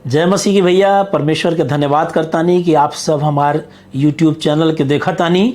जय मसीह की भैया। परमेश्वर के धन्यवाद करतानी कि आप सब हमार यूट्यूब चैनल के देखतानी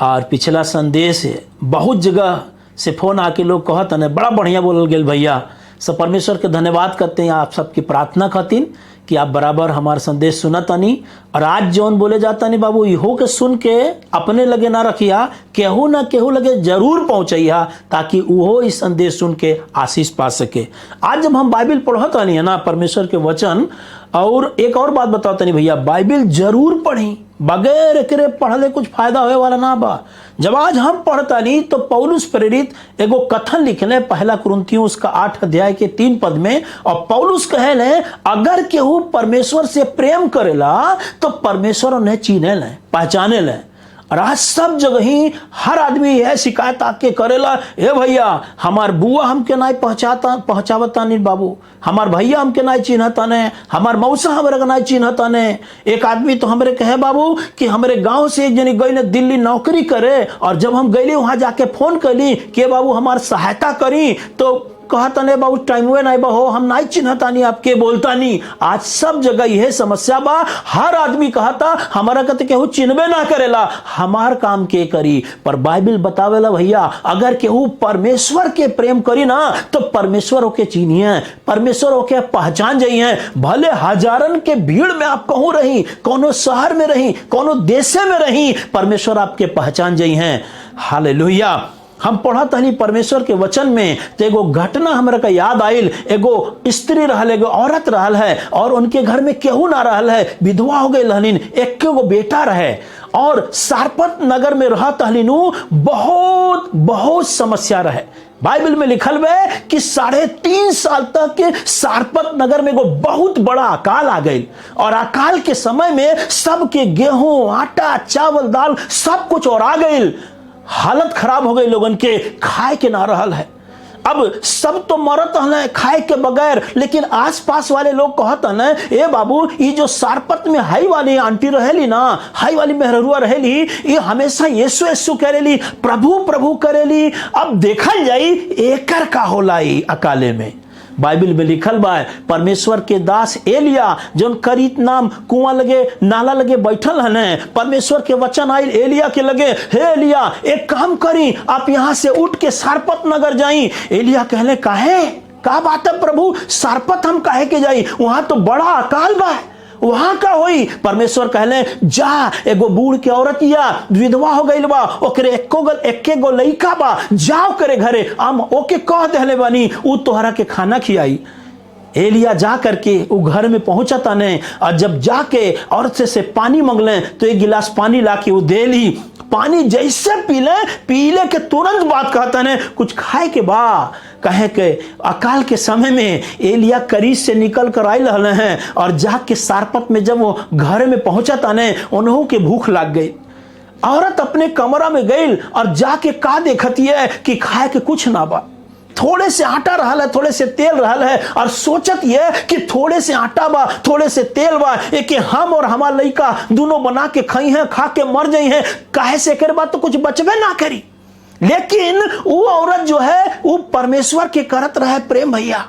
और पिछला संदेश बहुत जगह से फोन आके लोग कहत ने बड़ा बढ़िया बोलल गेल भैया। सब परमेश्वर के धन्यवाद करते हैं आप सबकी प्रार्थना खातिर कि आप बराबर हमार संदेश सुनतानी और आज जौन बोले जाता नहीं बाबू इहो के सुन के अपने लगे ना रखिया, केहू ना केहू लगे जरूर पहुँचैया ताकि उहो इस संदेश सुन के आशीष पा सके। आज जब हम बाइबिल पढ़त हनी है ना, परमेश्वर के वचन, और एक और बात बताओ तनी भैया, बाइबिल जरूर पढ़ी, बगैर एकरे पढ़ले कुछ फायदा होए वाला ना बा। जब आज हम पढ़तानी तो पौलुस प्रेरित एगो कथन लिखले पहला कुरिन्थियों उसका 8 अध्याय के 3 पद में, और पौलुस कहले अगर केहू परमेश्वर से प्रेम करेला तो परमेश्वर उन्हें चीने ले, पहचाने ले। और आज सब जगह ही हर आदमी यह शिकायत आके करेला, ए भैया हमार बुआ हमके नहीं पहुंचाता पहुंचावता नहीं बाबू, हमार भैया हमके नहीं चिन्हता ने, हमार मौसा हमरे के नहीं चिन्हता ने। एक आदमी तो हमरे कहे बाबू कि हमरे गांव से एक जनी गई दिल्ली नौकरी करे, और जब हम गईली वहां जाके फोन कैली कि बाबू हमार सहायता करी, तो कहता नहीं बाबू टाइम हुए नहीं बा हो, हम नहीं चिन्हता नहीं, आपके बोलता नहीं। आज सब जगह यह समस्या बा, हर आदमी कहता हमारा कहते केहू चिन्हबे ना करेला, हमार काम के करी। पर बाइबिल बतावेला भैया अगर केहू परमेश्वर के प्रेम करी ना तो परमेश्वर ओके चिन्हिए, परमेश्वर ओके पहचान जाइए। भले हजारन के भीड़ में आप कहूं रही, कोनो शहर में रही, कोनो देशे में रही, परमेश्वर आपके पहचान जाइए। हालेलुया। हम पढ़त हनी परमेश्वर के वचन में तो एगो घटना हमरा का याद आइल। एगो स्त्री रहल, एगो औरत रहल है और उनके घर में केहू ना रहल है, विधवा हो गई रहलिन, एक गो बेटा रहे और सारपत नगर में रहत हलिन। बहुत बहुत समस्या रहे। बाइबल में लिखल बे कि 3.5 साल तक के सारपत नगर में एगो बहुत बड़ा अकाल आ गई और अकाल के समय में सबके गेहूं, आटा, चावल, दाल सब कुछ और आ गई। हालत खराब हो गई लोगन के, खाए के ना रहल है। अब सब तो मरत हन खाए के बगैर, लेकिन आसपास वाले लोग कहत हन ए बाबू ये जो सारपत में हाई वाली आंटी रहेली ना, हाई वाली मेहरुआ रहेली, ये हमेशा यीशु यीशु करेली, प्रभु प्रभु करेली। अब देखल जाई एकर का होला ई अकाले में। बाइबिल में लिखल बा परमेश्वर के दास एलिया जोन करीत नाम कुआं लगे नाला लगे बैठल हने, परमेश्वर के वचन आयल एलिया के लगे, हे एलिया एक काम करी, आप यहां से उठ के सारपत नगर जाई। एलिया कहले काहे, का बात है प्रभु, सारपत हम काहे के जाई, वहां तो बड़ा अकाल बा, वहां का होई। परमेश्वर कहले जा, एगो बूढ़ के औरत या विधवा हो गई बा, ओकरे एक्के गो लइका बा, जाओ करे घरे, हम ओके कह देले बानी उ तोहरा के खाना खियाई। एलिया जा करके उ घर में पहुंचता ने और जब जाके औरत से पानी मंगले तो एक गिलास पानी ला के उ देली। पानी जैसे पीले, पीले के तुरंत बात कहता ने कुछ खाए के बा। कहे के अकाल के समय में एलिया करीस से निकल कर आयल रहे हैं और जाके सारपत में जब वो घर में पहुंचा ने उन्हों के भूख लग गई। औरत अपने कमरा में गई और जाके का देखती है कि खाए के कुछ ना बा, थोड़े से आटा रहल है, थोड़े से तेल रहल है, और सोचत ये कि थोड़े से आटा बा, थोड़े से तेल बा, एक हम और हमार लइका दोनों बना के खाई हैं, खा के मर जाई हैं, काहे से एकर बाद तो कुछ बचबे ना करी। लेकिन वो औरत जो है वो परमेश्वर के करत रहे प्रेम भैया।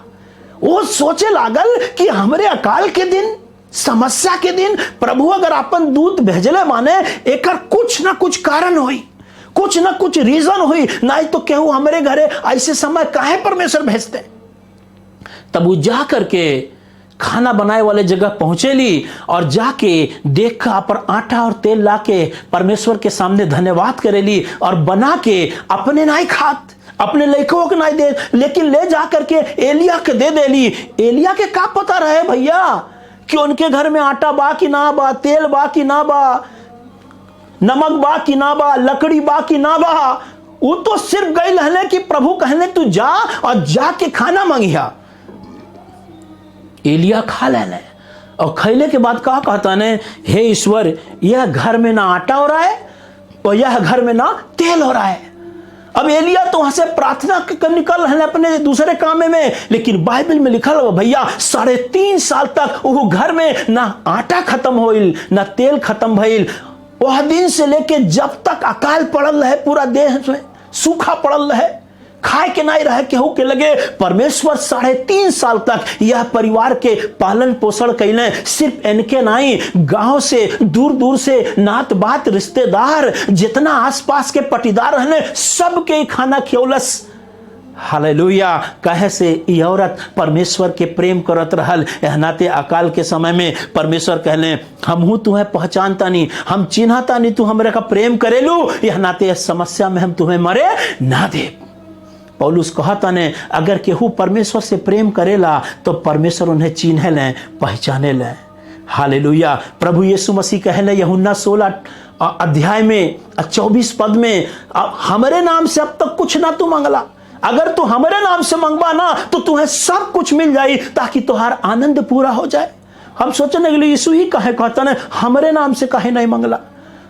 वो सोचे लागल कि हमरे अकाल के दिन, समस्या के दिन प्रभु अगर अपन दूत भेजले माने एकर कुछ ना कुछ कारण होई, कुछ ना कुछ रीजन हुई, नहीं तो केहू हमरे घरे ऐसे समय काहे परमेश्वर भेजते। तब वो जा करके खाना बनाए वाले जगह पहुंचेली और जाके देख पर आटा और तेल लाके परमेश्वर के सामने धन्यवाद करेली और बना के अपने नहीं खात, अपने लड़कों के नहीं दे, लेकिन ले जा करके एलिया के दे देली। एलिया के का पता रहे भैया कि उनके घर में आटा बा कि ना बा, तेल बा कि ना बा, नमक बा कि ना बा, लकड़ी बा कि ना बा। वो तो सिर्फ गई रहने कि प्रभु कहने तू जा और जाके खाना मांगिया। एलिया खा लेने और खैले के बाद का कहता ने, हे ईश्वर यह घर में ना आटा हो रहा है और यह घर में ना तेल हो रहा है। अब एलिया तो वहां से प्रार्थना कर निकल रहे अपने दूसरे काम में, लेकिन बाइबल में लिखल हो भैया 3.5 साल तक वो घर में ना आटा खत्म होइल ना तेल खत्म भइल। वह दिन से लेके जब तक अकाल पड़ल रहे, पूरा देश में सूखा पड़ल रहे, खाए के नहीं रहे केहू के लगे। परमेश्वर 3.5 साल तक यह परिवार के पालन पोषण कैले। सिर्फ इनके नहीं, गांव से दूर दूर से नात बात रिश्तेदार जितना आसपास के पटीदार रहने सबके खाना खियौलस। हालेलुया। कहे से ई औरत परमेश्वर के प्रेम करत रहल। एहनाते अकाल के समय में परमेश्वर कहले हमहू तुम्हें पहचानता नहीं, हम चिन्हता नहीं, तू हमरे का प्रेम करेलू, यह नाते समस्या में हम तुम्हें मरे ना दे। पौलुस कहता ने अगर केहू परमेश्वर से प्रेम करेला तो परमेश्वर उन्हें चिन्ह लें, पहचाने लें। हालेलुया। प्रभु यीशु मसीह कहले यूहन्ना 16 अध्याय में 24 पद में, हमारे नाम से अब तक कुछ ना तू मांगला, अगर तू हमारे नाम से मंगवा ना तो तुम्हें सब कुछ मिल जाए ताकि तुहार आनंद पूरा हो जाए। हम सोचने लगे यीशु ही कहे कहता ना हमारे नाम से कहे नहीं मंगला।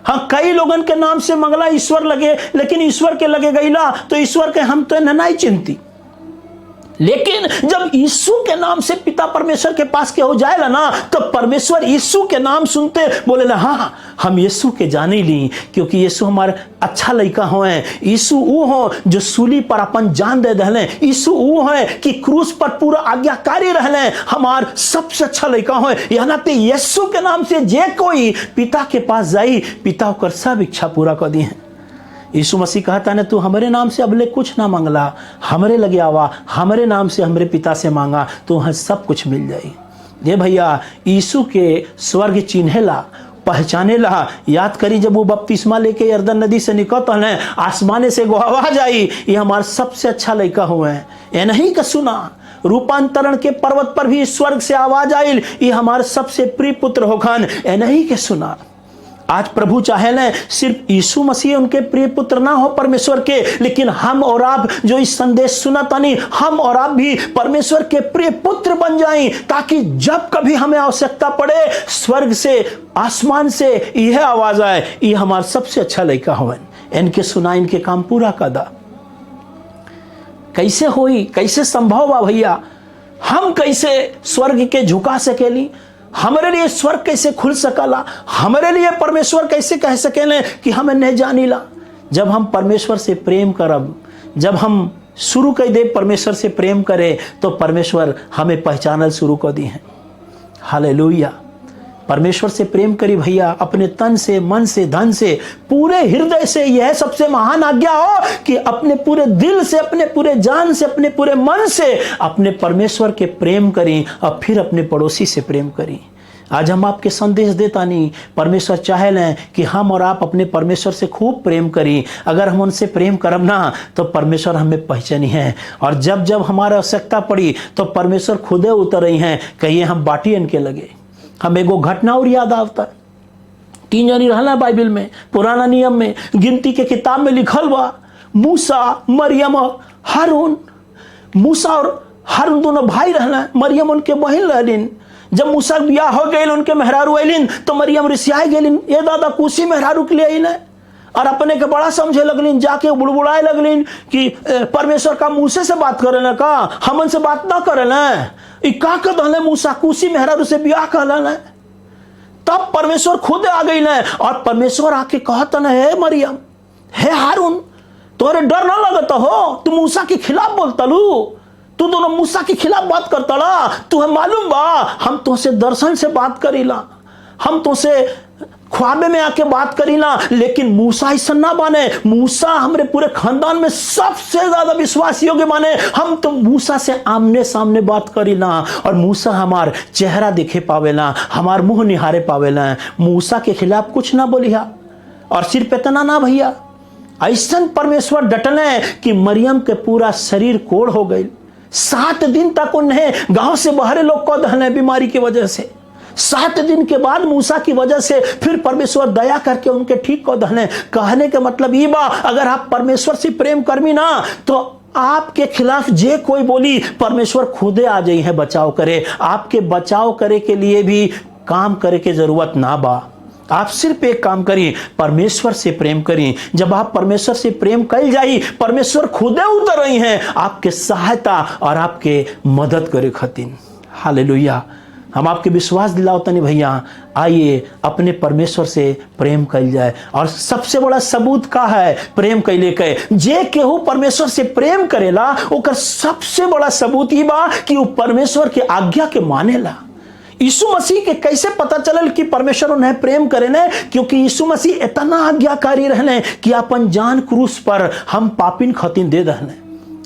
हाँ, कई लोगन के नाम से मंगला ईश्वर लगे, लेकिन ईश्वर के लगे गईला तो ईश्वर के हम तो नहीं चिंती। लेकिन जब यीशु के नाम से पिता परमेश्वर के पास के हो जाएगा ना तो परमेश्वर यीशु के नाम सुनते बोले ना हाँ हम यीशु के जाने ली, क्योंकि यीशु हमारे अच्छा लड़का होए। यीशु वो हो जो सूली पर अपन जान दे दहले, यीशु वो है कि क्रूस पर पूरा आज्ञाकारी रहले, हमार सबसे अच्छा लड़का हो। यह नाते यीशु के नाम से जे कोई पिता के पास जाई पिता होकर सब इच्छा पूरा कर दी है। यीशु मसीह कहता ना तू हमारे नाम से अबले कुछ ना मांगला, हमरे लगे आवा, हमारे नाम से हमरे पिता से मांगा तो वहाँ सब कुछ मिल जाई। ये भैया यीशु के स्वर्ग चिन्हेला पहचानेला। याद करी जब वो बपतिस्मा लेके यरदन नदी से निकलत हैं, आसमाने से एगो आवाज आई, ये हमारे सबसे अच्छा लड़का हुए हैं, ये नहीं का सुना। रूपांतरण के पर्वत पर भी स्वर्ग से आवाज आई, ये हमारे सबसे प्रिय पुत्र होखन, ये नहीं के सुना। आज प्रभु चाहे लें सिर्फ यीशु मसीह उनके प्रिय पुत्र ना हो परमेश्वर के, लेकिन हम और आप जो इस संदेश सुना तानी, हम और आप भी परमेश्वर के प्रिय पुत्र बन जाएं, ताकि जब कभी हमें आवश्यकता पड़े स्वर्ग से आसमान से यह आवाज आए, ये हमारा सबसे अच्छा लड़का होवन, इनके सुना इनके काम पूरा कदा। कैसे होई, कैसे संभव बा भैया? हम कैसे स्वर्ग के झुका सकेली? हमारे लिए स्वर्ग कैसे खुल सकला? हमारे लिए परमेश्वर कैसे कह सकेले कि हमें नहीं जानीला? जब हम परमेश्वर से प्रेम करब, जब हम शुरू कर दे परमेश्वर से प्रेम करे, तो परमेश्वर हमें पहचानल शुरू कर दी है। हालेलुया। परमेश्वर से प्रेम करी भैया, अपने तन से, मन से, धन से, पूरे हृदय से। यह सबसे महान आज्ञा हो कि अपने पूरे दिल से, अपने पूरे जान से, अपने पूरे मन से अपने परमेश्वर के प्रेम करी और फिर अपने पड़ोसी से प्रेम करी। आज हम आपके संदेश देता नहीं, परमेश्वर चाहे लें कि हम और आप अपने परमेश्वर से खूब प्रेम करी। अगर हम उनसे प्रेम करब ना तो परमेश्वर हमें पहचानी है, और जब जब हमारा आवश्यकता पड़ी तो परमेश्वर खुदे उतर रही हैं, कहिए हम बाटी इनके लगे। हम एगो घटना और याद आवता, 3 जनी रहना बाइबल में, पुराना नियम में, गिनती के किताब में लिखल बा, मूसा, मरियम और हारून। मूसा और हारून दोनों भाई रहना, मरियम उनके बहन रहलिन। जब मूसा के बियाह हो गए, उनके मेहरारू अलिन, तो मरियम रिसियाए गेलिन, ये दादा कुसी मेहरारू के लिए अलिन, और अपने के बड़ा समझे लगलिन, जाके बुड़बुड़ाए लगलिन कि परमेश्वर का मूसे से बात करे ना, का हमन से बात ना करे ना, ई का कहले मूसा कुसी मेहरारू से बियाह कहलन। तब परमेश्वर खुद आ गई न, और परमेश्वर आके कहत न, हे मरियम, हे हारून, तोरे डर ना लगता हो, तू मूसा के खिलाफ बोलतलू, तू दोनों मूसा के खिलाफ बात करतला, तुहे मालूम बा हम तुमसे दर्शन से बात करीला, हम तुमसे ख्वाबे में आके बात करीला, लेकिन मूसा ऐसा ना माने। मूसा हमरे पूरे खानदान में सबसे ज्यादा विश्वास योग्य माने, हम तो मूसा से आमने सामने बात करीला, और मूसा हमार चेहरा देखे पावेला, हमार मुंह निहारे पावेला, मूसा के खिलाफ कुछ ना बोलिया। और सिर्फ इतना ना भैया, ऐसा परमेश्वर डटले कि मरियम के पूरा शरीर कोढ़ हो गई। 7 दिन तक उन्हें गांव से बाहर लोग को दहले बीमारी की वजह से। 7 दिन के बाद मूसा की वजह से फिर परमेश्वर दया करके उनके ठीक को दहले। कहने के मतलब ये बा, अगर आप परमेश्वर से प्रेम करमी ना तो आपके खिलाफ जे कोई बोली परमेश्वर खुदे आ जाई है बचाव करे। आपके बचाव करे के लिए भी काम करे के जरूरत ना बा। आप सिर्फ एक काम करी, परमेश्वर से प्रेम करी। जब आप परमेश्वर से प्रेम कर जाई, परमेश्वर खुदे उतर रही हैं आपके सहायता और आपके मदद करे खातिर। हालेलुया। हम आपके विश्वास दिलाओ तनी भैया, आइए अपने परमेश्वर से प्रेम कल जाए। और सबसे बड़ा सबूत का है प्रेम कैले के, जे केहू परमेश्वर से प्रेम करेला ओकर सबसे बड़ा सबूत ई बा कि वो परमेश्वर के आज्ञा के मानेला। यीशु मसीह के कैसे पता चलल कि परमेश्वर उन्हें प्रेम करे ने? क्योंकि यीशु मसीह इतना आज्ञाकारी रहने कि अपन जान क्रूस पर हम पापिन खतिन दे दहने।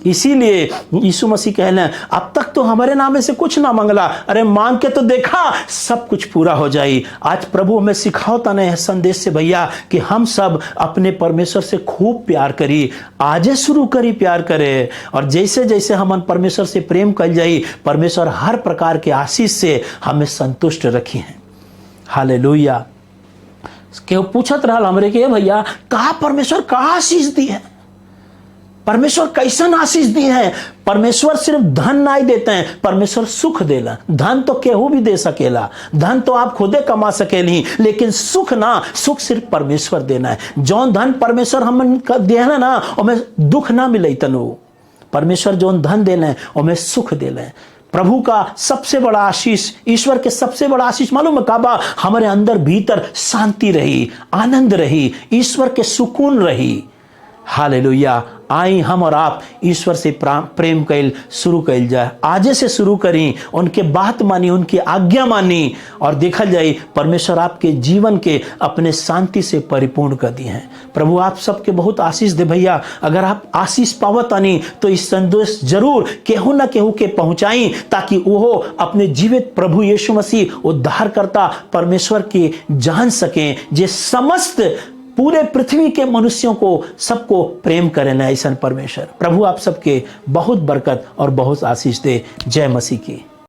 इसीलिए यीशु मसीह कहले, अब तक तो हमारे नामे से कुछ ना मंगला, अरे मांग के तो देखा, सब कुछ पूरा हो जाई। आज प्रभु हमें सिखाओ तने है संदेश से भैया कि हम सब अपने परमेश्वर से खूब प्यार करी, आजे शुरू करी प्यार करे, और जैसे जैसे हम परमेश्वर से प्रेम कर जाई, परमेश्वर हर प्रकार के आशीष से हमें संतुष्ट रखी हैं। हालेलुया। केहू पूछत रहल हमरे के, भैया कहा परमेश्वर कहा आशीष दी है, परमेश्वर कैसन आशीष दी है? परमेश्वर सिर्फ धन नहीं देते हैं, परमेश्वर सुख देला। धन तो केहू भी दे सकेला, धन तो आप खुदे कमा सकेली, लेकिन सुख ना, सुख सिर्फ परमेश्वर देना है। जौन धन परमेश्वर हम दे ना, ओमे दुख ना मिले तनु। परमेश्वर जौन धन देले ओमे सुख देले। प्रभु का सबसे बड़ा आशीष, ईश्वर के सबसे बड़ा आशीष मालूम है काबा? हमारे अंदर भीतर शांति रही, आनंद रही, ईश्वर के सुकून रही। हालेलुया। आई हम और आप ईश्वर से प्रेम कैल शुरू कैल जाए, आजे से शुरू करी, उनके बात मानी, उनकी आज्ञा मानी, और देखल जाए परमेश्वर आपके जीवन के अपने शांति से परिपूर्ण कर दिए हैं। प्रभु आप सबके बहुत आशीष दे भैया। अगर आप आशीष पावत आनी तो इस संदेश जरूर केहू न केहू के पहुंचाई, ताकि वो अपने जीवित प्रभु यीशु मसीह उद्धारकर्ता परमेश्वर के जान सकें, जे समस्त पूरे पृथ्वी के मनुष्यों को सबको प्रेम करें ऐसा परमेश्वर। प्रभु आप सबके बहुत बरकत और बहुत आशीष दे। जय मसीह की।